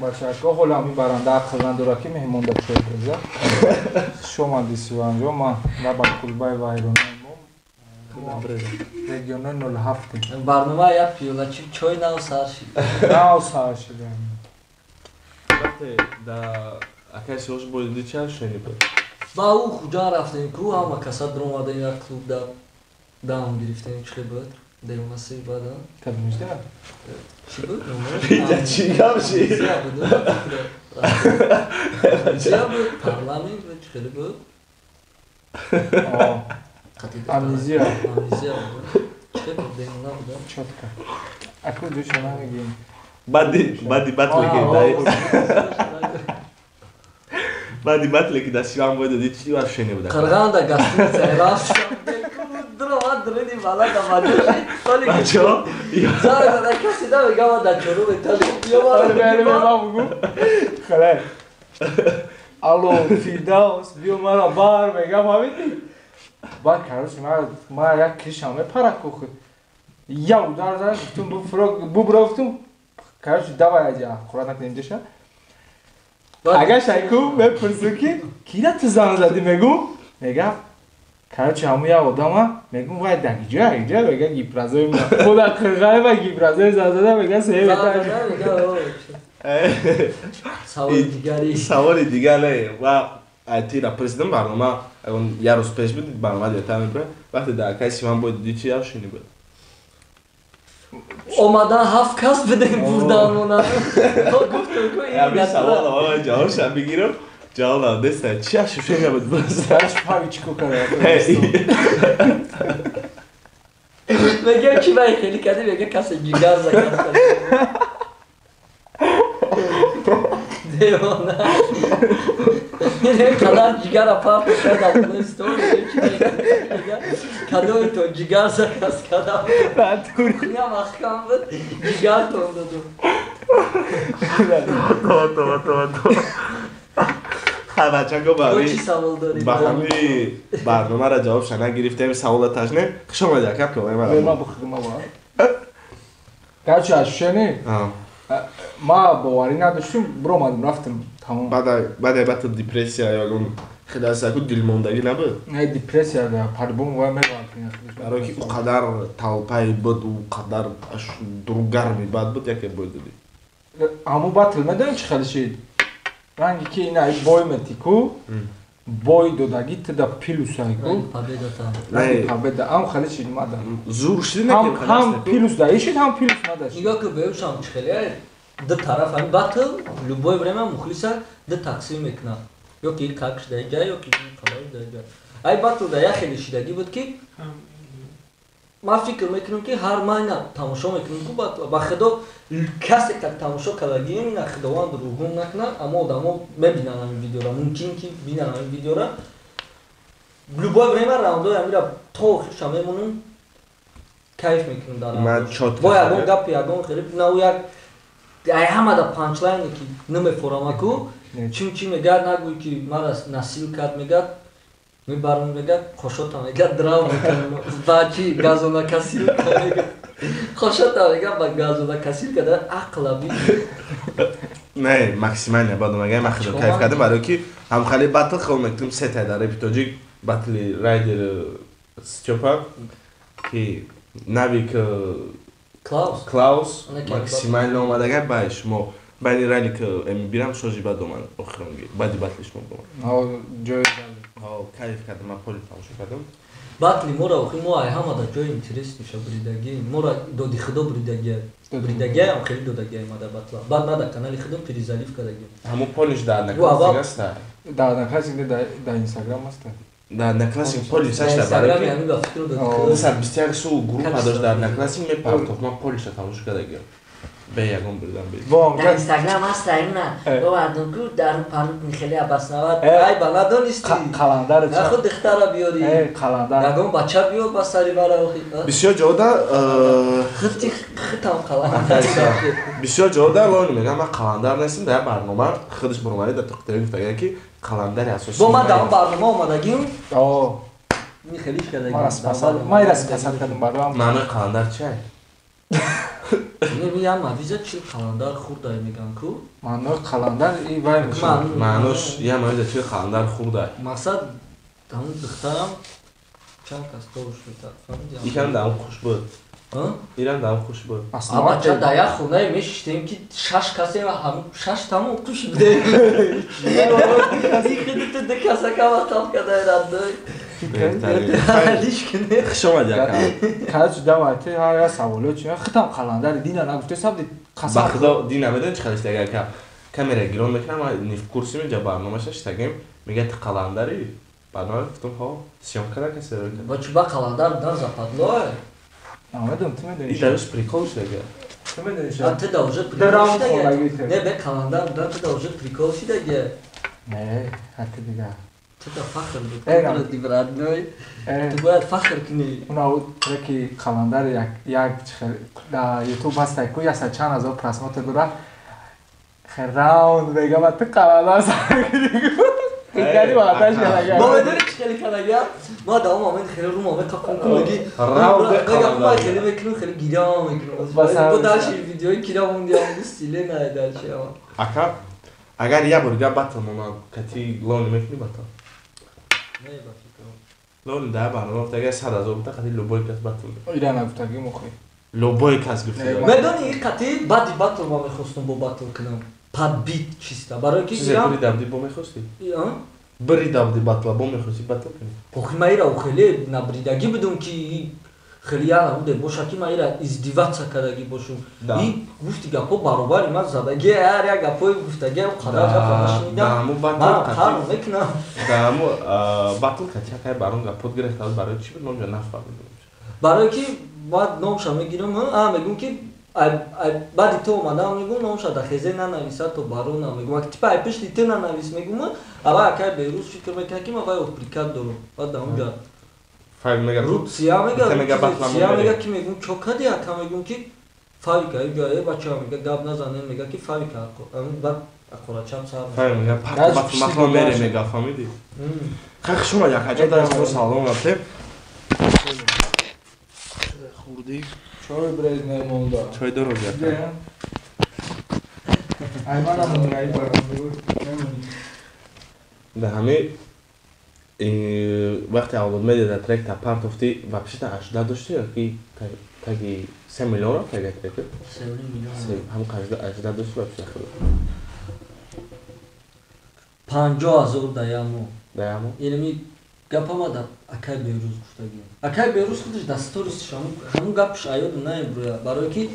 Бачако, ҳоло ҳамин баранда ақл надорад, ки меҳмон да чой бреза. Хуш омадӣ, Сиванҷо, ма на ба кулбаи вайронаи мо. Регионои 07. Барнома як пиёла чой нав сар шид. Нав сар шид. Вақте да акай Сиёш боиди чӣ ощущение буд? Ба ӯ Хуҷанд рафтем ку, ҳама каса дуромадем, як клуб да дам гирифтем, чӣ буд? Девонаси бада. Кадомишда? Чӣ буд? Инҷа чӣ гап шид? Зия буд, парламент буд, чӣ хеле буд? Амнезия. Амнезия буд. Чӣ буд, девона будам. Чётко. Аку ҷӯша намегӯем. Баъди батле ки баъди батле ки дар Сиван бой додӣ, чӣ ощущение буд? Қирғанда гостиница рафт. Дуромад дуруни балада маҷоши. Бачаҳо Занг зада касе намега, ма дар чорум этали. Бугу. Хале. Алло, Фирдавс, биё мара бар, мега, фаҳмидӣ? Баъд, короче, ма як кришам мепара кухи. Я удар зад, гуфтум бубро, гуфтум, короче, давай аҷа, хӯрат накунем ҷаша. Агар шайку мепурсу ки кира ту занг задӣ, мегум, мега, короче, ҳамун як одама, мегум, вай дар ҷоя, ҷоя, мега, гипразои худа қирғай ва гипразои зан зада, мега, се Саволи дигари. Саволи дигар не, ва айтира президент барнома як рӯз пеш буд, барнома дертар мебурад. Вақте дар акай Сиван бой дидӣ, чӣ ощущение буд? Омадан ҳафт кас будем, бурданмона. Гуфтам ку ин савол ҷавобшам бигирам, ҷавоб надеста. Чӣ ощущение буд? Пари чӣ ко карда? Мега, чӣ бай хеле кардӣ? Мега, касе ҷигар заказ кард. Девона. Қадар ҷигара парт кардам, кадоитон ҷигар заказ кардам. Ям маҳкам буд, ҷигартон додум. Бачако, ба ҳами барномаро ҷавобша нагирифтем, савола ташне. Хуш омадӣ, ака. Короче, ощущение ма боварӣ надоштум, биромадем, рафтем, тамом. Баъде батл депрессия ягон хеласаку дилмондагӣ набуд? Не, депрессия да по-любому вай мебард. Барое ки ӯ қадар толпаи буд, ӯ қадар дуругарми бад буд, яке бой додӣ. Ҳамун батл медонӣ чӣ хеле шид? Ранги ки ина бой метӣ ку, бой додагӣ туда плюсай ку. Победа. Ам хеле шид мада. Зур шид. Ҳам плюс даи шид, ҳам плюс мада шид. Нигоҳ ку, беушам чӣ хеле ду тараф ҳамин батл любое время мухлиса ду тақсим мекунад. Ё ки как шидаи ҷай, ё ки қалаи шидаи ҷай. Ай батл да як хеле шидагӣ буд, ки ман фикр мекунам, ки ҳар майна тамошо мекунам ку батл, ба худо, касе как тамошо кардагием, ина худованд ругум накунад, аммо одамо мебинанд ҳамин видеора, мумкин ки бинанд ҳамин видеора. Любое время раундои ҳамира то охирша мемонам, кайф мекунам дар раунд. Бо ягон гапи ягон хеле нав як ай ҳамада панчлайне ки намефорамаку, чим чи мегӯяд, нагӯй ки мара насил кард, мегӯяд, мебарам, мегӯяд, хошота, мегӯяд, драв мекунам ба чи газонакасилка, мегӯяд, хошота, мегӯяд, ба газонакасилка да ақла би. Не, максимально бад омага, ман хеле кайф кардам, барое ки ҳамхали батл хел мекунем сета дар репи тоҷик, батли Райдер Стёпа ки Навик Клаус. Клаус максимально омадага бай шумо байни Ралик бирам шожи бад омад, охиронги баъди батли шумо омад. Ҷои кайф кардам, ман поли тамошо кардам. Батли мора охи мо ай ҳамада ҷои интересниша буридагӣ, мора доди худо буридагия. Буридагиам хеле додагиам мада батла. Баъд ма дар канали худо перезалив кардагим. Ҳамун полиш дар Одноклассник аста? Дар Одноклассник, дар Инстаграм аста. Дар Одноклассник полиш аста, барои ки ҳамин ба фикр доди худо. 121 су группа дошт дар Одноклассник, мепартофт, ман полиша тамошо кардагиам. Бе ягон бурдан бе. Дар Инстаграм аста ина. Бовардум ку дар парут хеле абаснавад. Ай ба надонисти. Қаландар. Нахуд духтара биёри. Э, қаландар. Ягон бача биёр ба сари бара охи. Бисёр ҷода хити хитам қаландар. Бисёр ҷода лони мегӯям, ман қаландар нестам, дар як барнома худаш баромадӣ дар тоқтари гуфтагия ки қаландари асосӣ. Бо ман дар он барнома омадагим. О. Ми хелиш кардагим. Ман ира спасат кардам бароам. Маънои қаландар чи? Не ми ям авиза чил қаландар хурдай меган ку. Маънои қаландар и вай мешавад. Маънош ям авиза чил қаландар хурдай. Мақсад ҳамун духтарам чанд кас тош метад, фаҳмидӣ? Икам дам хуш буд. Ирам дам хуш буд. А бача да як хонае мешиштем ки шаш касе ва ҳам шаш тамом хуш будем. Ихидите ду каса кама тап кадай раддой. Хуш омадӣ ака. Короче, давайте ҳар як саволо чи хитам қаландари дина нагуфте сабди қасам. Ба худо дина медонӣ чӣ хел шидаги ака? Камера гирон мекунам, ман не в курсе инҷа барномаша шитагем. Мега ту қаландари? Барнома гуфтам ҳо, съёмка да касе ро. Ба чӣ ба қаландар будан западло? Намедонам, ту медонӣ. И даруш прикол шидаги. Ту медонӣ. А ту да уже прикол шидаги. Не, бе қаландар будан ту да уже прикол шидаги. Не, ҳакки дигар. Ту да фахр бикунӣ, родной. Ту бояд фахр кунӣ. Уна треки қаландар як да YouTube ҳастай ку яса чанд ҳазор просмотр дора. Хераунд мега ба ту қаландар сар кунӣ. Хикари ваъдаш кардага. Мо медонӣ чӣ хеле кардага? Ма дар он момент хеле рӯ момент қафон кун меги. Раунд ма хеле мекунам, хеле гирям мекунам. Бо дальше видеои кира мондиам, стиле на дальше. Ака, агар як бор дига батл монам, кати лони мекунӣ батл? Не, ба фикрам. Лони да барнома гуфт, агар 100 ҳазор бута кати любой кас батл. Ира нагуфтаги мохи. Любой кас гуфта. Медонӣ ин кати баъди батл ма мехостум бо батл кунам. Под бит чисто. Барои ки чизе бири давди бо мехости? Бири давди батла бо мехости батл кунӣ? Охи ма ира хеле набридагӣ будум ки хеле я набуде боша ки ма ира издеваться кардагӣ бошум. И гуфти гапҳо баробари ман задагӣ, ҳар як гапҳои гуфтагӣ қадар гапа нашунидам. Ман қарр мекунам. Даму батл кати якай барон гапот гирифта барои чӣ буд номҷа нафаҳмидам. Барои ки баъд номша мегирам, а мегӯм ки баъди ту омадам мегӯм номша да хезе нанависа то барона мегӯм типа ай пишти ту нанавис мегӯм ава акай берӯз фикр мекунад ки ман вай прикат дорам. Баъд да онҷа рутсия мега ки мегӯм чо кади ака мегӯм ки фавика иҷа э бача мега гап назанем мега ки фавика баъд ақорачап сар мега парт мере мега фаҳмидӣ. Хай хуш омадӣ ака ҷон, дар салом рафтем. Хурдӣ чой брез намонда. Чой дорог ака. Ай манам мунай барам мемонӣ. Да ҳами вақте авлод медиа дар трек та партофти вообще-то ажда дошти ё ки таги 3 миллион рафт таги трек? 3 миллион. Ҳам ажда дошти вообще худ. 50 ҳазор даяму. Даяму? Яъне гапама да акай Берӯз гуфтагиам. Акай Берӯз худаш да сторисш ҳамун гапш аёду наеброя. Барое ки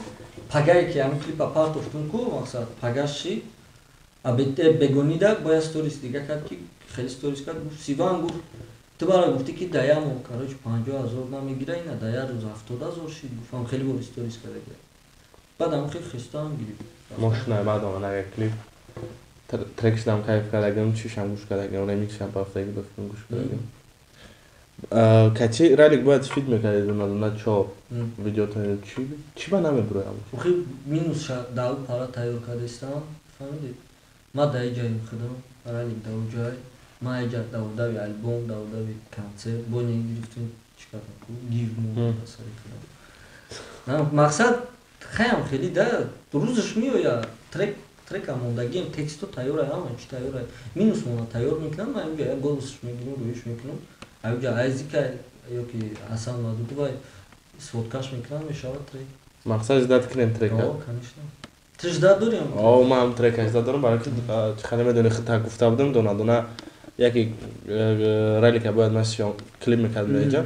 пагае ки ҳамун клипа партофтум ку мақсад пагаши бегонида бояд сторис дига кард ки хеле сторис кард гуфт Сиван гуфт ту бара гуфтӣ ки даямо короче 50 ҳазор намегира ина да як рӯз 70 ҳазор шид гуфт ҳам хеле бор сторис карда. Баъд ҳам хеле хестам гирифт. Мошина баъд омада клип трекшдам кайф кардагим, чишам гӯш кардагим, ремиксшам бафтаги бафтам гӯш кардагим. Кати ралик бояд фит мекарди дона чо видеото чи ба намеброям. Охи минус дав пара тайёр кардастам, фаҳмидӣ? Ма дар ҷаем худам, ралик дар ҷай, ма иҷа давдави альбом, давдави концерт, бо не гирифтем чӣ кардам ку гив мо сари худам. Мақсад хаям хеле да рӯзаш меояд, трека мондагием, тексто тайёр ҳама чи тайёр. Минус мона тайёр мекунам, ма инҷа як голосш мегирам, рӯиш мекунам. Аҷа Айзика ё ки Ҳасан Мадудовай сводкаш мекунам, мешавад трек. Мақсад ждать кунем трека? О, конечно. Ту ждать дорем? О, ман ҳам трека ждать дорам, барои ки чӣ хеле медонӣ худта гуфта будам, дона-дона яке ралика бояд ман клип мекардам инҷа.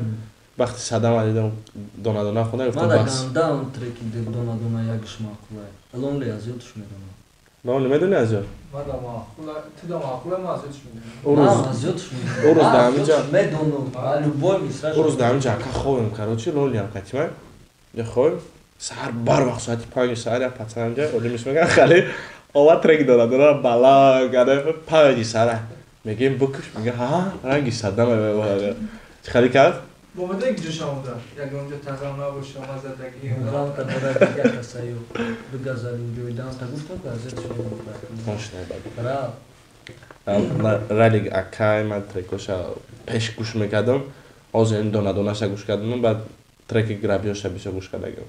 Вақти садама дидам дона-дона хонда гуфтам бас. Ман дам треки дона-дона якш маъқулай. Лонли аз ёдш медонам. Лонли медонӣ аз ёд? Ман да маъқула, ту да маъқула, ман аз ёдш медонам. Ман аз ёдш медонам. Урӯз да ҳаминҷа медонам, любой мисра. Урӯз да ҳаминҷа ака хобем, короче, лонли ҳам катимай. Я хобем. Саҳар бар вақт соати 5 саҳар я пацан ҷа, одимиш меган хали ова трек дора, дора бала, гада 5 саҳар. Мегем букш, мега ҳа, ранги садама мебара. Чӣ хали кард? Бо медонӣ ки ҷоша монда? Ягон ҷо тағам набоша, мазадагӣ. Ғам кадара дига касаю. Ду газали ҷойдан та гуфтам газет шумо. Мошина бад. Ра. Ралик акай ман трекоша пеш гӯш мекардам. Ҳозир ин дона-донаша гӯш кардам, баъд треки грабиёша бисёр гӯш кардагим.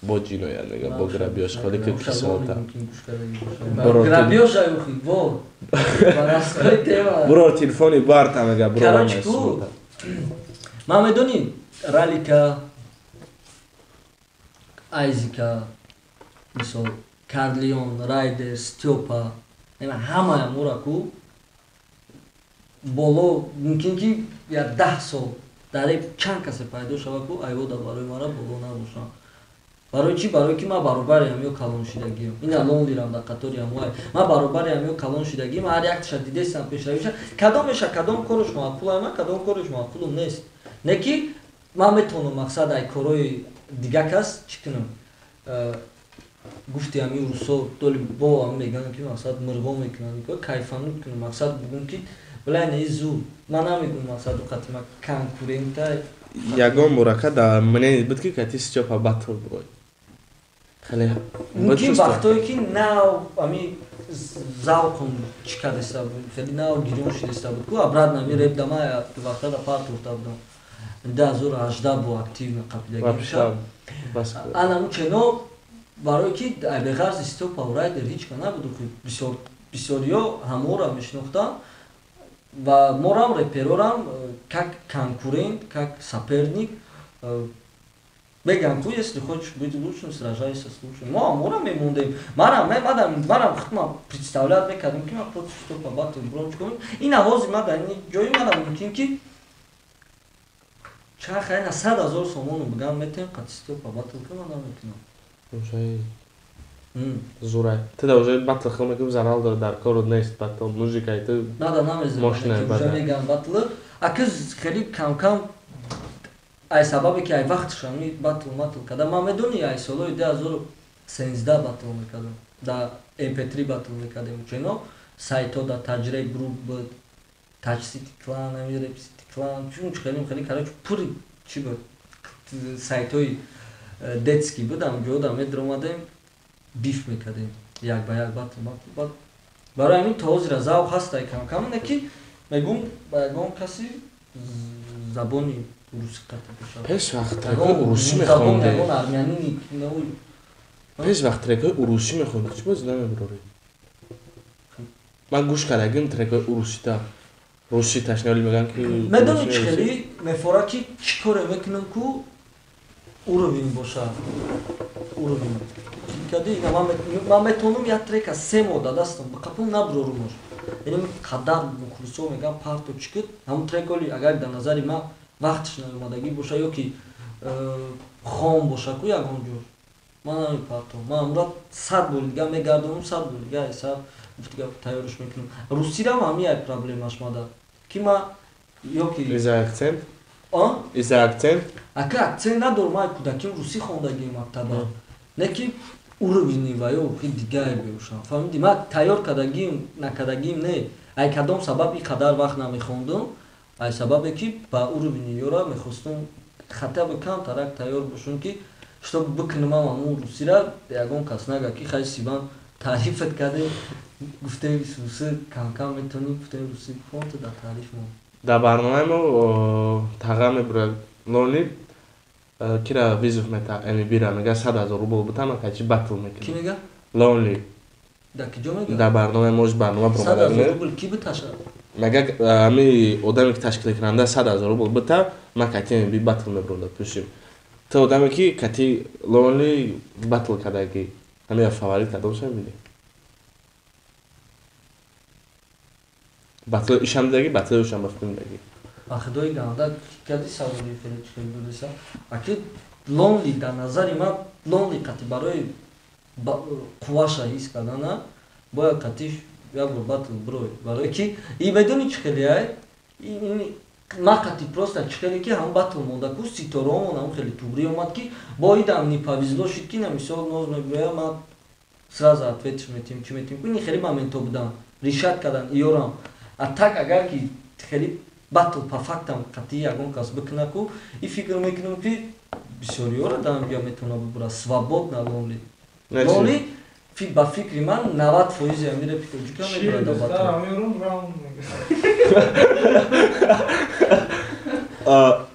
Бо ҷиноят мега, бо грабёж, холи ки кисота. Грабёж аюхи, бо. Бурор телефони барта мега, бурор. Короче, ку. Ман медонӣ, Ралика, Айзика, мисол, Карлион, Райдер, Стёпа, ҳамаи амора ку боло мумкин ки як 10 сол дар реп чанд касе пайдо шава ку айвода барои мара боло набошам. Барои чӣ? Барои ки ман баробариам ё калон шидагиам. Ина Лонлирам дар қаториам вай. Ман баробариам ё калон шидагиам, ҳар якташа дидесам пешравиша. Кадомеша кадом кораш маъқул ама, кадом кораш маъқулум нест. Не ки ман метавонам мақсад ай корои дига кас чӣ кунам? Гуфти ами русо доли бо ам меган ки мақсад мирғо мекунанд, кайфанут кунам, мақсад бугум ки бля не зур. Ман намегум мақсад қати ма конкурента. Ягон бурака да мнение буд ки кати Стёпа батл бурой. Хеле мумкин вақтое ки нав ами завқум чӣ кардеста буд, хеле нав гирён шидеста буд ку обратно ами реп да ма вақта да партофта будам. 2018 бо активно қапидагӣ. Ана мучено барои ки беғарзи Стёпа ва Райдер ҳеҷ ка набуд, бисёр бисёриё ҳаморо мешинохтанд ва морам реперорам как конкурент, как соперник меган ку если хочешь быть лучшим, сражайся с лучшим. Мо ҳамора мемондем. Марам худма представлять мекардем ки ман против Стёпа батл буром чӣ кунам. Ин авози ма дар ин ҷои манам мумкин ки чанд хайна 100 000 сомону бигам метем қати Стёпа батл ки ман намекунам. Уже зурай. Ты да уже батл хел мекунем, зарал дар корот нест батл, мужик ай ты. Нада намезанам. Уже мегам батл. Аки хеле кам-кам ай сабабе ки ай вақтш ами батл матл када. Ман медони ай солои 2013 батл мекардам. Да MP3 батл мекардем. Чено сайто да Таҷрей груп буд. Таҷ Сити Клан, ами Реп Сити Клан, чун хеле хеле короче пури чӣ буд? Сайтои детский буд, ам ҷо да медромадем, биф мекардем. Як ба як батл батл. Барои ҳамин то ҳозира завқ ҳаст ай кам-кам, не ки мегум ба ягон каси забони русӣ қатъ бошад. Пеш вақт трекҳои урусӣ мехондем. Ягон армянини Пеш вақт трекҳои урусӣ мехондем. Чӣ боз намебурорӣ? Ман гӯш кардагим трекҳои урусита. Русӣ ташнали меган ки медонӣ чӣ хеле мефора ки чӣ коре мекунам ку уровень боша. Уровень. Кади ина ман метавонам як трека 3 моҳ да дастам ба қапум набурорумош. Яъне қадар мухлисо меган парто чӣ куд, ҳамун трек оли агар дар назари ман вақтш наомадагӣ боша ё ки хом боша ку ягон ҷо ман намепартом. Ман амра 100 бор дига мегардонам, 100 бор дига ҳисаб дига тайёрш мекунам. Русирам ҳамин як проблемаш мада ки ман ё ки из-за акцент? А? Из-за акцент? Ака акцент надорам, ман кӯдаким русӣ хондагием мактаба. Не ки уровни ва ё хи дигае беушам. Фаҳмидӣ? Ман тайёр кардагием, накардагием не. Ай кадом сабаб ин қадар вақт намехондум? Ай сабабе ки ба уровни ёра мехостум хотя бы камтарак тайёр бошум ки чтоб бикунам ҳамун русира ягон кас нага ки хай Сибан таърифат кардем, гуфтем руси кам-кам метонӣ, гуфтем руси бихон, ту дар таъриф мо. Дар барномаи мо таға мебурад Лони кира визов мета МБ-ра мега 100 000 рубл бутам, качи батл мекунем. Ки мега? Лонли. Дар ки ҷо мега? Дар барномаи мо барнома баромада. 100 000 рубл ки биташа? Мега ами одаме ки ташкилкунанда 100 000 рубл бита, ман кати МБ батл мебурам пушим. Ту одаме ки кати Лонли батл кардагӣ, ҳамин фаворит кадом ша мебинӣ? Батл ишам даги, батл ушам бафтум даги. Ахидои ганда кади саволи хеле хеле дудеса. Аки Лонли дар назари ман Лонли қати барои қуваша ҳис кардана бояд қатиш як бор батл брой. Барои ки и медони чӣ хеле ай? Ма қати просто чӣ хеле ки ҳам батл монда ку ситораомон ҳам хеле туғрӣ омад ки бо идам не повезло шид ки на мисол ноз мебироя ма сразу ответш метим чӣ метим. Ин хеле моменто будан. Решат кардан иёрам. А так агар ки хеле батл по фактам қатъи ягон кас бикуна ку и фикр мекунам ки бисёриёра дар ҳамҷо метавона бибура свободно Лонли. Лонли ба фикри ман 90% ами репи тоҷика мебурад дар батл.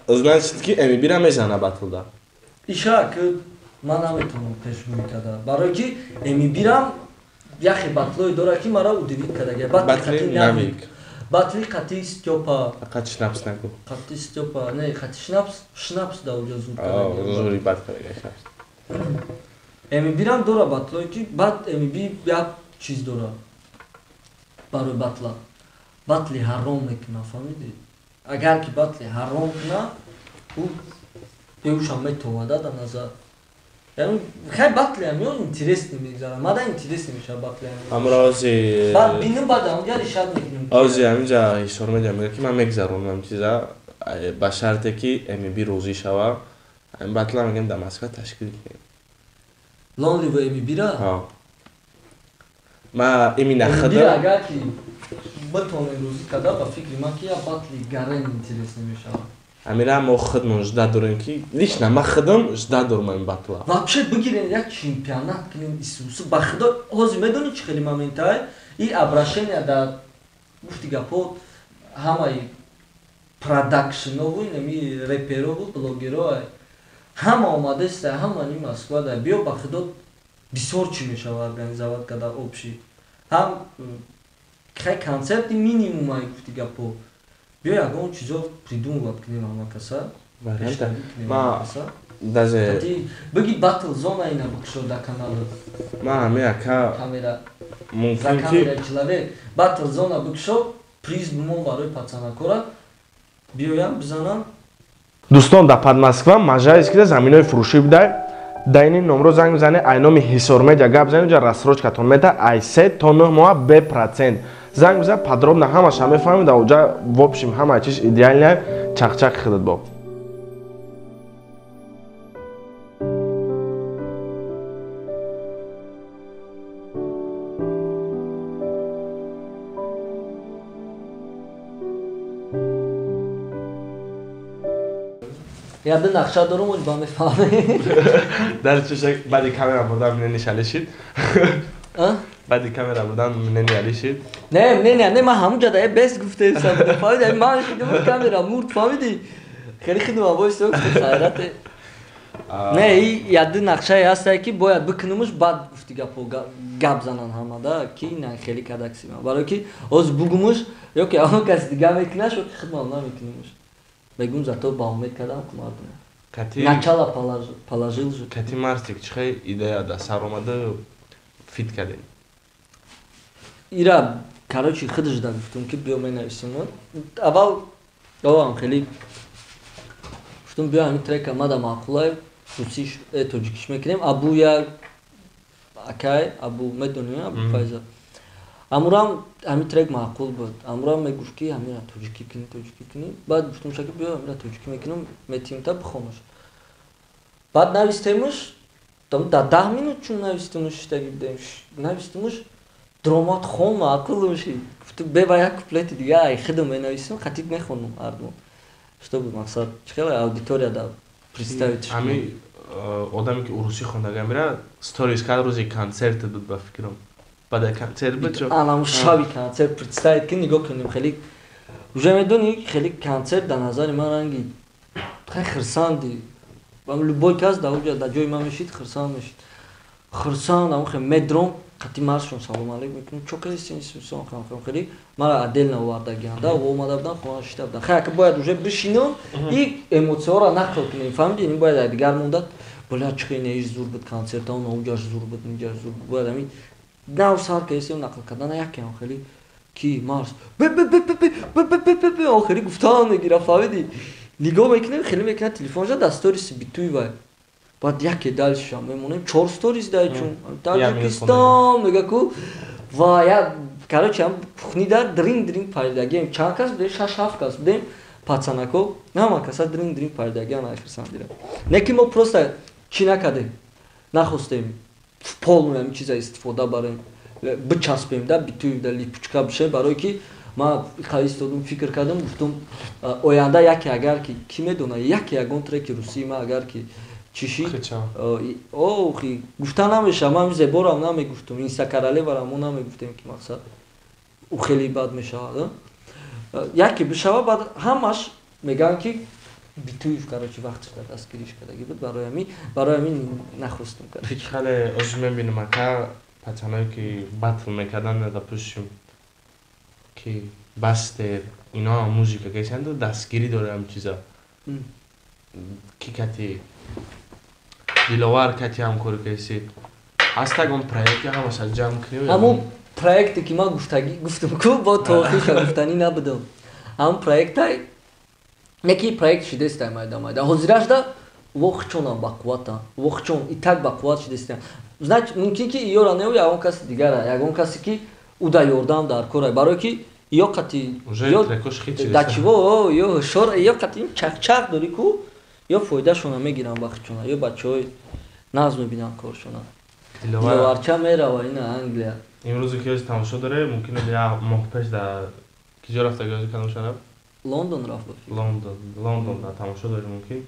Значит ки МБ-ра мезана батлда. Иша ки Ман наметавонам пешгӯӣ карда. Барои ки МБ-рам яхе батлое дора ки мара удивить кардага. Батли Навик. Батли қати Стёпа. Қати Шнапс нагу. Қати Стёпа, не, қати Шнапс, Шнапс да уҷа зур кардага. Зури бад кардага Шнапс. МБ-рам дора батлое ки баъд МБ як чиз дора. Барои батла. Батли ҳаром мекуна, фаҳмидӣ? Агар ки батли ҳаром куна, ӯ беушам метовада дар назар. Яъне хай батли ҳам ё интересный мегзарад. Мада интересный мешавад батли ҳам. Ҳамро ози баъд бинем, баъд ҳамҷа решат мекунем. Ози ҳаминҷа ҳисор медиҳам, мегӯяд ки ман мегзаронам ҳам чиза ба шарте ки МБ розӣ шава. Ҳамин батла мегӯем дар Москва ташкил кунем. Лонли ва МБ-ра? Ҳа. Ма именно худам агар ки битонем розӣ карда, ба фикри ман ки як батли гарен интересный мешавад. Амира мо худмон жда дорем ки лично ма худам жда дорам ин батла. Вообще бигирем як чемпионат кунем Исусу ба худо. Ҳозир медонӣ чӣ хеле моментае? И обращение да гуфти гапо ҳамаи продакшнову инами реперову блогеро ҳама омадаста, ҳама ни Москва да биё ба худо бисёр чӣ мешава организовать карда общий. Ҳам хай концерти минимумай гуфти гапо. Биё ягон чизо придумывать кунем ҳама каса. Ма даже бигӣ батл зона ина бикушо да каналу. Ма ҳами ака камера мумкин ки камера человек батл зона бикушо приз бимон барои пацанакора биёям бизанам. Дӯстон, дар Подмосква мажалис кида заминои фурӯшӣ будай. Дар ин номро занг бизанед, ай номи Ҳисор Медиа гап занед, ҷа рассрочкатон мета ай 3 то 9 моҳа бе процент. Занг бизан, подробно ҳамаша мефаҳмед, дар оҷа в общем ҳама чиз идеальная, чақчақ хидат бо. Я ду нақша дорум, оҷ ба мефаҳмед. Дар чӯшак баъди камера бурдан мнение шалишид. Баъди камера бурдан мнение алишид. Не, мнение, не, ман ҳамун ҷа да бес гуфтесам. Фаҳмиди, ман хидум камера мурд, фаҳмиди? Хеле хидум абойс хайрате. Не, и я ду нақшае ҳастае ки бояд бикунумуш, баъд гуфти гапо гап занан ҳама да, ки на хеле кадаксима. Барои ки оз бугумуш, ё ки ҳамон каси дига мекунаш, ё ки хидмам намекунумуш. Бегум зато ба умед кардам ку мардум. Начало положил же. Кати Марсик чихе идея да сар омада фит кардем. Ира, короче, худаш да гуфтум ки биё менависим. Аввал овам хеле гуфтум биё ҳамин трека мада маъқулай, русиш, тоҷикиш мекунем. Абу як акай, Абу медонӣ, Абу Файза. Амурам ҳамин трек маъқул буд. Амурам мегуфт ки ҳаминро тоҷикӣ кунӣ, тоҷикӣ кунӣ. Баъд гуфтум шаки биё ҳаминро тоҷикӣ мекунам, метиҳем та бихонаш. Баъд навистемуш, дар 10 минут чун навистемуш шидаги будем, навистемуш, дромад хон маъқул мешид. Гуфтум беба як куплети дига ай худам менависам, хатиб мехонам ҳардум. Чтобы мақсад чӣ хеле аудитория да представить. Ҳамин одаме ки урусӣ хондага мера, сторис кард рӯзи концерт буд ба фикрам. Баъд концерт буд чо? Анам шаби концерт представить ки нигоҳ кунем хеле уже медонӣ хеле концерт дар назари ман ранги хеле хирсанди. Любой кас дар уҷа дар ҷои ман мешид хирсанд мешид. Хирсанд ам хеле медром қати маршон салом алейкум мекунем. Чо кардистин сон хам хам хеле мара отдельно овардагианда омада будам хона шита будам. Хай ака бояд уже бишинам и эмоцияҳоро нақл кунем. Фаҳмидӣ? Ин бояд дигар монда. Бля чӣ не иш зур буд концерт, он уҷаш зур буд, инҷаш зур буд. Бояд ҳамин нав сар кардем нақл кардан якам хеле ки Марс б б б б б б б б б охири гуфтан мегира, фаҳмидӣ? Нигоҳ мекунем хеле мекунад телефонша дар сторис битуй вай. Баъд яке дальше мемонем 4 сторис дай чун Таҷикистон мега ку ва я короче ам пухнида дрин дрин пайдагем чанд кас будем 6-7 кас будем пацанако ҳама каса дрин дрин пайдагиан айхирсандира. Не ки мо просто чӣ накардем, нахостем в полную ҳамин чиза истифода барем, бичаспем да битуй да липучка бишем, барое ки ман истодум фикр кардам, гуфтум оянда яке агар ки ки медона яке ягон треки русии ма агар ки чиши охи гуфта намеша, ман зеборам намегуфтум, инстакаралеварам мо намегуфтем ки мақсад ӯ хеле бад мешавад. Яке бишава, баъд ҳамаш мегӯянд ки Битуев, короче, вақтш дар дастгириш кардаги буд, барои ҳамин нахостум, короче. Хале озу мебинам, ака, пацаное ки батл мекардан, допустим, ки Бастер, ино музыка кесанду, дастгирӣ дорам чиза. Ки кати Диловар кати ҳамкорӣ кеси, ҳаст ягон проекти, ҳамаша ҷамъ кунӣ? Ҳамон проекте ки ман гуфтагӣ гуфтам ку, бо тоҳиша гуфтанӣ набудам. Ҳамон проектай яки проект шидестай, майда майда ҳозирашда вохчонам бақувватам, вохчон и так бақувват шидестам. Значит, мумкин ки иёра неу, ягон каси дигара, ягон касе ки уда ёрдам дар корай, барое ки ё қати да чиво, ё шор, ё қати чақчақ дорӣ ку, ё фоидашона мегирам бахчона, ё бачаҳои нағз мебинам коршона. Диловарча мерава ина Англия. Имрӯзе ки тамошо доре, мумкин як моҳ пеш дар киҷо рафта гози кадом рафт? Лондон рафт. Лондон, Лондон дар тамошо дори, мумкин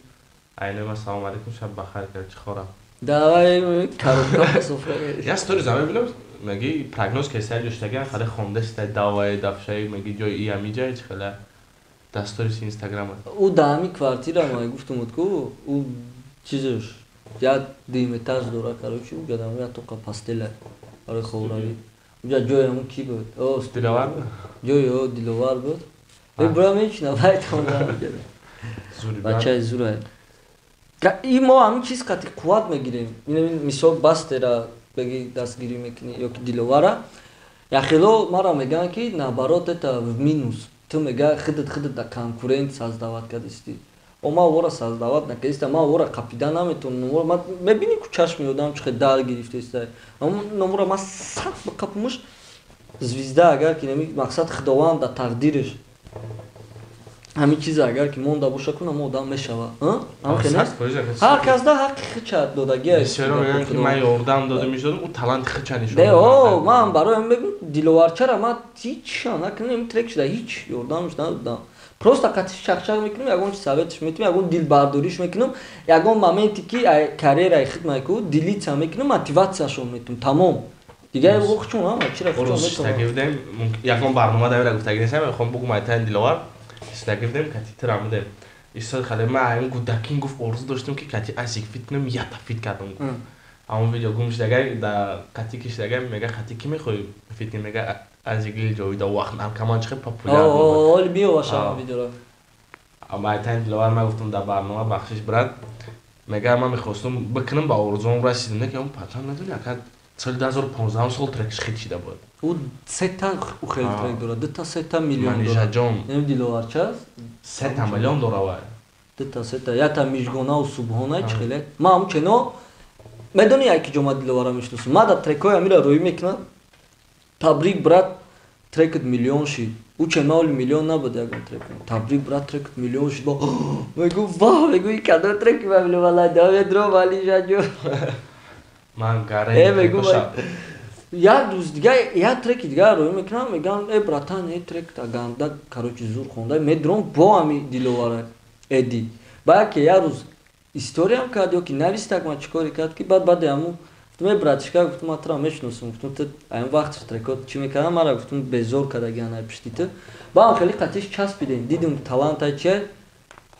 айне ма салом алейкум, шаб бахайр кард, чӣ хора. Давай, коробка. Я сторис мебинам, меги прогноз ки сай ҷоштаган хале хондаста, давай дафшаи, меги ҷои и ҳамиҷа чи хеле дар сторис Инстаграма. Ӯ да ҳами квартира ма гуфтумуд ку, ӯ чизаш як дуюм этаж дора, короче, ӯ ҷадам як тоқа постеля барои хобравӣ, уҷа ҷои ҳамун ки буд? Диловар. Ҷои о Диловар буд. Бура мечина байт хонда, бачаи зурай. И мо ҳамин чиз қати қувват мегирем. Мисол, Бастера беги дастгирӣ мекунӣ ё ки Диловара. Яхело мара мегӯянд, ки наоборот, это в минус, ту мега худат да конкурент создавать кардистӣ. О, ман вора создавать накардиста, ман вора қапида наметавонам. Мебинӣ ку, чашми одам чӣ хел дар гирифтаиста. Номура ман сахт бақапумуш звезда, агар ки нами мақсад Худованд да тақдираш ҳамин чиза агар ки монда боша, кунам одам мешава. Ҳар кас да ҳаққи хича додагия. Ки ман ёрдам додам, мешудам, ӯ таланти хича нишон. Не, о, ман барои ҳамин мегӯм, Диловарчара ман ҳеч накунем, трек шуда, ҳеч ёрдамш надодам. Просто қатиш чақчақ мекунем, ягон чи советш метунем, ягон дилбардориш мекунем, ягон моменте ки карьераи хидмай ку делиться мекунем, мотиватсияшон метунем, тамом. Дигар чун ама чира. Хучон ягон барнома давира гуфтаги нестам, мехоҳам бугум, айтани Диловар шидаги будем, кати тира будем. Истод хале, ман ҳамин гудакин гуфт, орзу доштам, ки кати Азик фит кунам, ята фит кардам, гуфт. Ҳамон видео гум шидагай, да кати ки шидагай, мега кати ки мехоҳӣ фит кунӣ, мега Азик Лил Ҷовида. Вақт наркоман чихе популяр. Оли биёваша видеоро. Айтани Диловар, ман гуфтам дар барнома, бахшиш, брат, мега ман мехостум бикунам, ба орзуам расидам. Не ки он пачан медони, ака, соли 2015 сол трекш хит шида буд. Ӯ сета хеле трек дорад, дута сета миллион. Манижаҷон. Дорад Диловарча. 3 миллион дора вай. Дута сета, ята Мижгонаву Субҳона чӣ хеле. Ман ҳамун чено медони, яки ҷо ма Диловара мешиносам. Ма да трекҳои амира рӯӣ мекунам: «Табрик, брат, трекат миллион шид». Ӯ чена оли миллион набуд ягон трек. «Табрик, брат, трекат миллион шид». Мегу: «Ва», мегу, «и кадом треки ма миллион?» Валай даведро валижаҷо. Ман гаре. Э, мегу, як рӯз дига як треки дигар рӯӣ мекунам, мегӯям: «Э, братан, э трек та ганда, короче, зур хонда». Медурам бо ҳами Диловара эди. Ба яке як рӯз историям кард ё ки навистак, ман чӣ коре кард, ки баъд баъде ҳамун гуфтум: «Э, братишка, — гуфтум, — ман тура мешиносам, — гуфтум, — ту аян вақтш трекот чӣ мекардам, мара, — гуфтум, — безор кардагиан ай пишти ту». Баам хеле қатиш часпидем, дидум талантай чия,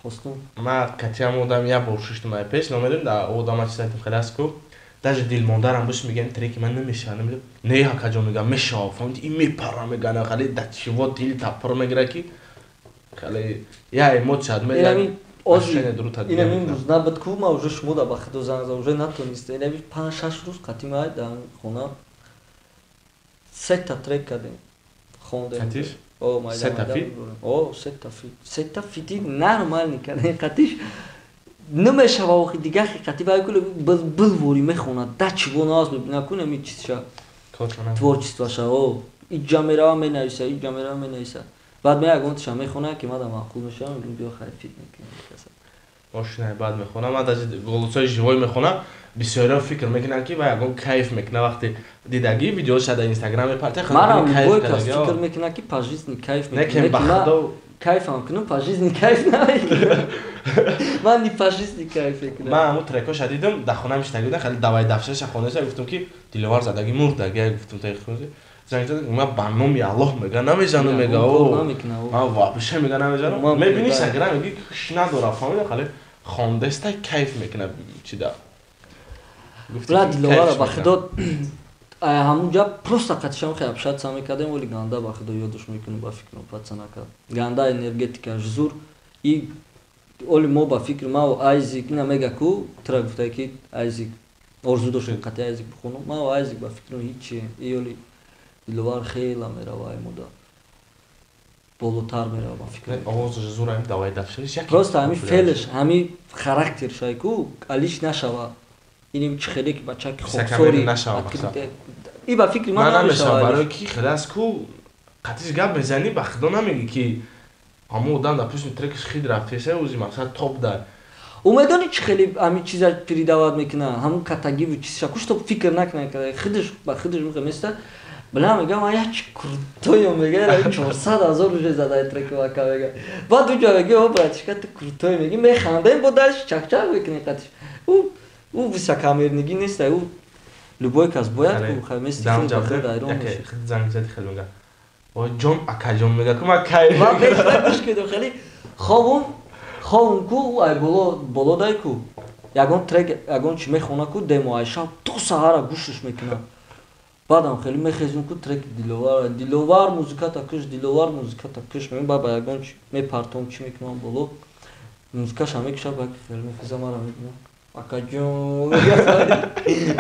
хостум. Ман катиам одам як бор шиштум ай пеш номедем, да одама чизайтим хеле аст ку, даже дилмондарам бош, мегӯям треки ман намешава, намедонам, не ҳакаҷо, мегӯям мешава, фаҳмиди, ин мепара, мегӯям хеле да чиво дил таппор мегира, ки хеле я эмоция Инами имрӯз набуд ку, ма уже шумо да ба худо занг зад, уже натониста. Инами 5-6 рӯз қатимай дар хона сета трек кардем, хондем. О, сета фит, сета фити нормальный кардем. Қатиш намешава охи, дигар ҳақиқати вай куле былбылвори мехонад, да чиво наз мебина ку, нами чизша, творчествоша. О, иҷа мерава менависа, иҷа мерава менависа, баъд ме ягонташа мехона, ки мада маъқул мешавам, мегӯм: «Биё, хайр, фит мекунем». Ошинай баъд мехонам, ман даже голосои живой мехонам. Бисёриҳо фикр мекунанд, ки вай ягон кайф мекунад, вақте дидагӣ видеоша дар Инстаграм мепарта. Манам любой кас фикр мекунад, ки по жизни кайф мекунад. Кайфам кунам, по жизни кайф намекунам, ман ни по жизни кайф мекунам. Ман ҳамун трекоша дидам, дар хона миштагӣ будам, хеле давай дафшаша хондаша, гуфтам, ки Диловар задагӣ мурдагӣ, гуфтам, та Занг зад, ман ба номи Аллоҳ мега намезанам, мега о. Ман вообще мега намезанам. Мебини сагра меги хуш надора, фаҳмида хали хондаста кайф мекунад чида. Брат Диловара ба худо ҳамунҷа просто қатишам хе общаться мекардем, вале ганда ба худо ёдаш мекунем, ба фикрам пацанака. Ганда энергетикаш зур и оли мо ба фикр ма Айзик ина мега ку тра гуфта ки Айзик орзу доштем қати Айзик бихонам. Ма Айзик ба фикрам ҳичи и оли Диловар хела мерава аймуда. Болотар мерава ба фикрам. Овозаш зур ами давай дафшиш як. Просто ҳами фелш, ҳами характер шайку алиш нашава. Иним чи хеле ки бачаки хоксори и ба фикри ман намешава. Барои ки хеле ку қатиш гап мезани ба худо намеги ки ҳамон одам дар пушти трекш хид рафтеса узи мақсад топ да. У медони чи хеле ҳамин чиза передават мекуна, ҳамун катагиву чизша ку чтоб фикр накуна, худаш ба худаш мехоста. Бля мегам а я чи крутойо мега 400 000 уже задай треку ака мега. Баъд уҷа меги о братишка ту крутой меги механдем бо дальше чак-чак мекунем қатиш. У высокомерныйги нест, у любой кас бояд ку хамести худ айрон меши. Занг зади хеле мега. Ой ҷон акаҷон мега ку ма кай. Ма бештар гӯш кардам хеле хобум ку ай боло боло дай ку. Ягон трек ягон чи мехона ку демо ай шаб то саҳара гӯшаш мекунам. Баъдам хеле мехезум ку трек Диловар, Диловар музиката куш, Диловар музиката куш. Мегӯям баъд ба ягон чи мепартом чи мекунам боло. Музикаша мекушам баъд хеле мехезам мара мекунам. Акаҷон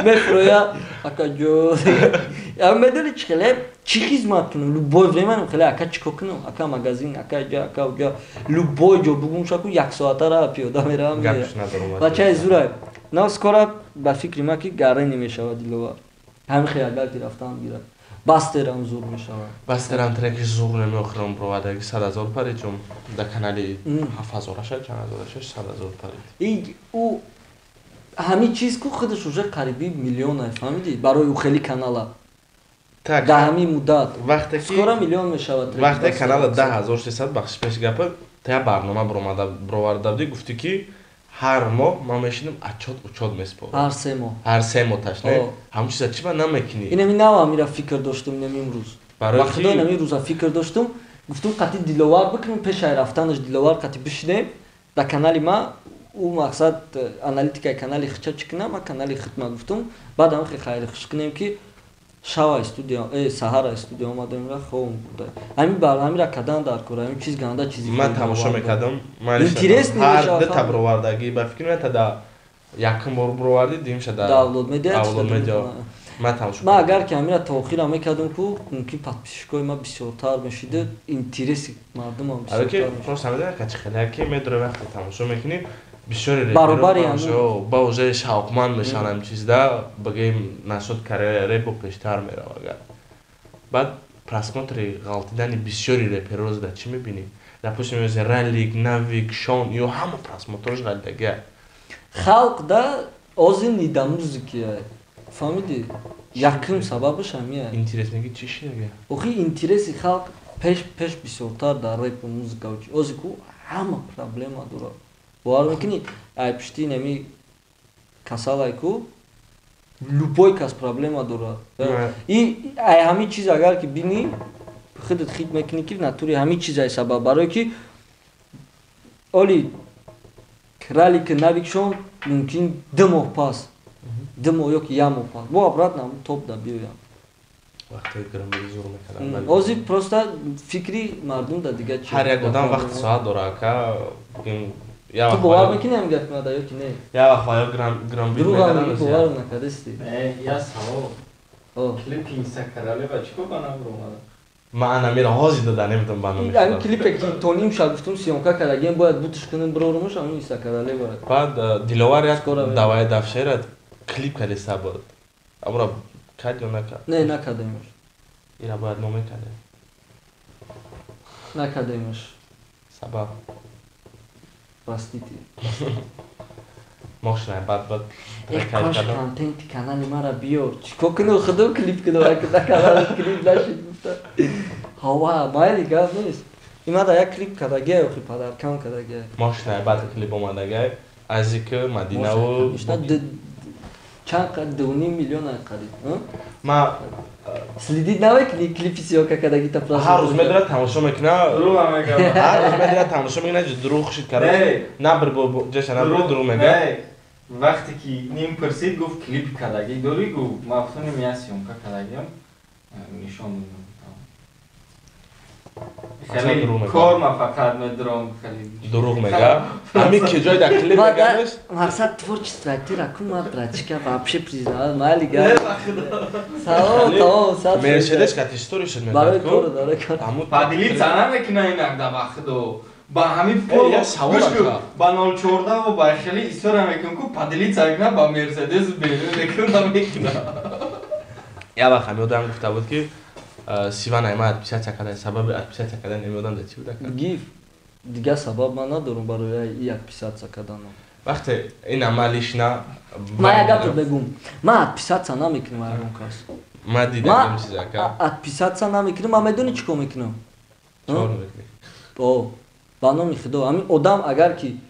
мефроя акаҷон. Я медони чи хеле чи хизмат кунам любой время хеле ака чико кунам ака магазин ака ҷа ака уҷа любой ҷо бугум шаку як соатара пиёда меравам. Бачаи зурай. На скоро ба фикри ма ки гарени мешавад Диловар. Ҳамин хел агар ки рафтан гирад. Бастерам зур мешавад. Бастерам треки зур намеохирам бровадаги 100 000 парид чун дар канали 7000 аша чанд ҳазор аша 100 000 парид. И у ҳамин чиз ку худаш уже қариби миллион фаҳмидӣ барои ӯ хели канала. Так дар ҳамин муддат вақте ки скоро миллион мешавад. Вақте канала 10600 бахшиш пеш гапа та барнома баромада броварда будӣ гуфтӣ ки ҳар моҳ ман мешинам отчёт учёт меспорам. Ҳар 3 моҳ. Ҳар 3 моҳ таш не? Ҳамун чиза чӣ ба намекунӣ? Инами нав ҳамира фикр доштум инами имрӯз. Барои Ба худо инами рӯза фикр доштум. Гуфтум қати Диловар бикунем пешай рафтанаш Диловар қати бишинем дар канали ма ӯ мақсад аналитикаи канали хича чӣ кунам ма канали хидма гуфтум. Баъд ҳам хе хайри хуш кунем ки шава студия саҳара студия омадем ра хом буда. Ҳамин бар ҳамира кадан дар кор ҳамин чиз ганда чизи. Ман тамошо мекардам. Интересный ҳар ду та бровардагӣ ба фикр меояд да якум бор бровардӣ дуюмша да Давлод медиа. Давлод медиа. Ман тамошо. Ман агар ки ҳамира то охира мекардам ку мумкин подписчикои ма бисёртар мешида, интереси мардумам бисёртар. Аки просто ҳамида качи хеле ки медорӣ вақте тамошо мекунӣ бисёри баробари ба уже шавқманд мешаванд ҳамин чизда бигӯем насод карьера репо пештар мерава агар. Баъд просмотри ғалтидани бисёри реперро зада чӣ мебинӣ? Допустим, Ралик, Навик, Шон ё ҳама просмотрош ғалтидагия. Халқ да озин не до музыки. Фаҳмидӣ? Якум сабабаш ҳамия. Интереснеги чӣ шидага? Охи интереси халқ пеш пеш бисёртар дар репу музыка. Ози ку ҳама проблема дорад. Бовар мекунӣ ай пушти инами касалай ку любой кас проблема дорад. И ай ҳамин чиз агар ки бинӣ худат хит мекунӣ ки натури ҳамин чиз ай сабаб барое ки оли Ралик Навикшон мумкин 2 моҳ пас 2 моҳ ё ки 1 моҳ пас бо обратно топ да биёям. Ози просто фикри мардум да дига чи. Ҳар як одам вақти соат дора ака бигем. Ту бовар мекунӣ ҳамин гапи мада ё ки не? Я вақт ё грам бит мекардам. Бовар накардасти. Не, я савол. Клипи Инстаграме чӣ ба нам омада? Ман амира ҳозир дода намедонам ба номи. Ҳамин клипе ки то ним шаб гуфтум съёмка кардагем бояд бутш кунем бирорумуш ҳамин Инстаграме барад. Баъд Диловар як давай дафшера клип кардеса буд. Амра кард ё накард? Не, накардемаш. Ира бояд мо мекардем. Накардемаш. Сабаб? Простите. Мошина бад бад. Кош контенти канали мара биёр. Чико кунам худам клип кунам, на канал клип нашид гуфта. Ҳава, майли гап нест. Имада як клип кардагия, охи падаркам кардагия. Мошина бад клип омадагия. Азик Мадинаву. Чанд 2.5 миллион ай қариб. Ма следить намекунӣ клипи съёмка кардагита просмотр? Ҳар рӯз медора тамошо мекуна. Дурӯғ мегӯям. Ҳар рӯз медора тамошо мекуна, дурӯғ шид карда. Набр бо ҷаша набр дурӯғ мега. Вақте ки ним пурсид, гуфт клип кардагӣ дорӣ, гуфт ман гуфтам я съёмка кардагиам, нишон додам. Хеле кор ма фақат медурам хеле. Дурӯғ мега. Ами ки ҷой дар клип мегамеш? Мақсад творчество тира ку ма братчика вообще признавал мали га. Салом, тамом, сад. Мерседес кати история шуд мегад. Барои кор, барои кор. Поделиться намекуна инак да вақто. Ба ҳамин пол ба 014 ва ба хеле история мекунам ку поделиться мекуна ба Мерседес BMW мекуна мекуна. Я вақт ҳамин одам гуфта буд ки Сиван айма отписаться кардан, сабаби отписаться кардан намедонам да чӣ буда. Гиф дигар сабаб ман надорам барои и отписаться карданам. Вақте ин ама лишна ман як гапро бегум. Ман отписаться намекунам ягон кас. Ман дидам ин чиза ака. Отписаться намекунам, ман медонӣ чӣ кор мекунам? Чӣ кор мекунӣ? О, ба номи Худо, ҳамин одам агар ки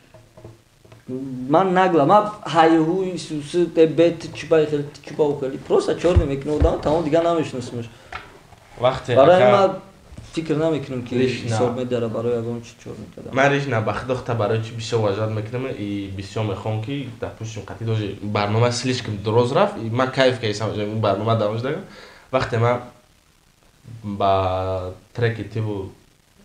ман нагла, ман ҳайҳуи сусу бет чиба хеле чиба хеле просто чор мекунам одам, тамом дигар намешиносамаш. Вақте барои ман фикр намекунам ки ҳисоб медара барои ягон чи чор мекардам. Ман лично ба худо барои чи бисёр уважать мекунам и бисёр мехоҳам ки допустим қати даже барнома слишком дроз рафт и ман кайф кардам он барнома давом шудагам. Вақте ман ба треки тиву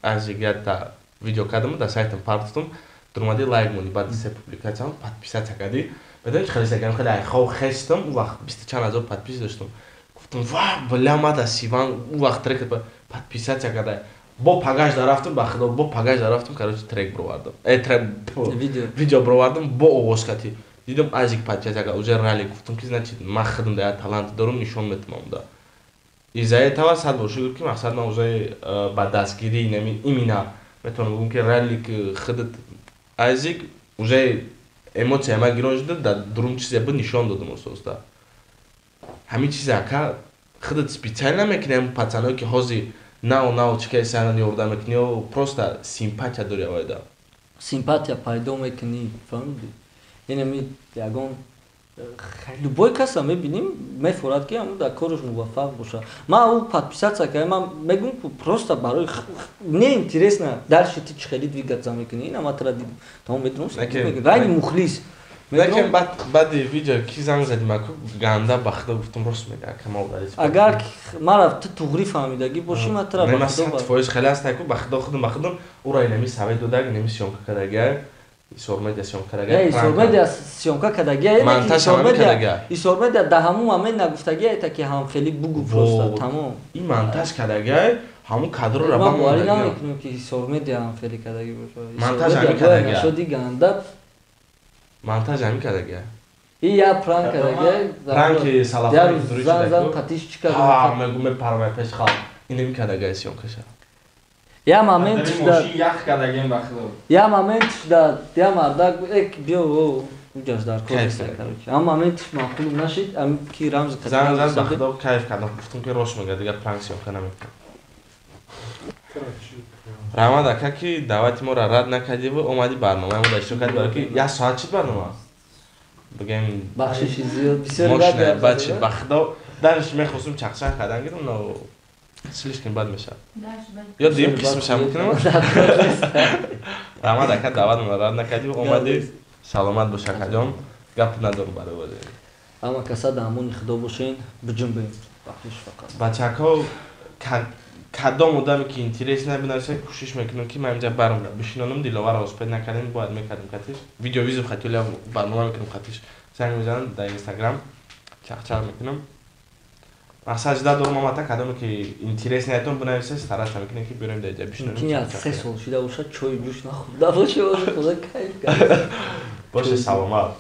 аз ягата видео кардам дар сайтам партофтам, дуромади лайк мони, баъди се публикатсиям подписаться кардӣ. Медонӣ чӣ хеле сагам хеле айхов хестам, он вақт бисту чанд ҳазор подпис доштам. Гуфтам ва бля ма да Сиван он вақт трек подписаться карда. Бо пагаш дарафтам ба худо, бо пагаш дарафтам, короче трек бировардам. Трек видео бировардам бо овоз кати. Дидам азик подписаться карда, уже ралли гуфтам ки значит ман худам да талант дорам, нишон метавонам да. Из-за этого сад бор шукр ки мақсад ман уже ба дастгирии нами именно метавонам бигӯям ки ралли худат азик уже эмоция ма гирон шуда, дар дурум чизе буд нишон додам ососта. Ҳамин чизе ака худат специально мекунӣ, ҳамин пацаное ки ҳозир нав чӣ кайсанан ёрдам мекунӣ ё просто симпатия дорӣ авайда? Симпатия пайдо мекунӣ, фаҳмидӣ? Ин ягон любой каса мебинем, мефорад ки ҳамун дар кораш муваффақ боша. Ман ӯ подписаться кардам, ман мегӯям просто барои мне интересно дальше ты чӣ хеле двигаться мекунӣ, ина ман тра дидам. Тамом медонам, райни мухлис. Лекин баъди видео ки занг задим аку ганда ба худо гуфтам рост мега ака ма удалить. Агар мара ту туғри фаҳмидагӣ бошӣ, ман тра ба худо 100% хеле аст аку ба худо худам ба худам ура инами савет додаг, инами съёмка кардагӣ. Исор медиа съёмка кардагӣ. Исор медиа съёмка кардагӣ. Монтаж ҳам кардагӣ. Исор медиа да ҳамун момент нагуфтагӣ айта ки ҳам хеле бугу просто тамом. Ин монтаж кардагӣ, ҳамун кадрро ба ман боварӣ намекунам ки Исор медиа ҳам хеле кардагӣ бошад. Монтаж ҳам кардагӣ. Шуди ганда. Монтаж ҳам кардагӣ. И я пранк кардагӣ. Пранки салафи дуруст. Зан зан қатиш чӣ кард? Ҳа, мегӯм мепарам пеш халқ. Инами кардагӣ съёмкаша. Я момент шуда. Ях кардагем ба худо. Я момент шуда, я мардак эк биё о уҷаш дар кор нест короче. Ам момент маъқул нашид, ам ки рамз зан зан ба худо кайф кардам. Гуфтам ки рост мега, дигар пранк съёмка намекунам. Раҳмат ака ки даъвати моро рад накардиву омади барномаи мо иштирок кардӣ, барои ки як соат шид барнома. Бигем бахшиши зиёд бисёр бад бад шид ба худо. Дарш мехостум чақчақ кардан гирам, но слишком бад мешавад. Ё дуюм қисмашам мекунам. Раҳмат ака даъват моро рад накардиву омадӣ. Саломат бош акаҷон. Гап надорам барои вазир. Ама каса дар амони худо бошен, биҷунбем. Бахшиш фақат. Бачако кадом одаме ки интерес набинаса, кӯшиш мекунам ки ман инҷа барам бишинонам, Диловарро успед накардем, бояд мекардем қатиш. Видеовизов хатиля барнома мекунам қатиш. Занг мезанам дар Инстаграм, чақчақ мекунам. Мақсад жда дорам омада кадоме ки интерес наятон бинависа, стараться мекунем ки биёрем дар инҷа бишинонем. Мумкин як 3 сол шида бошад, чою ҷӯш нахӯрда бошад, худо кайф кард. Боше, саломат.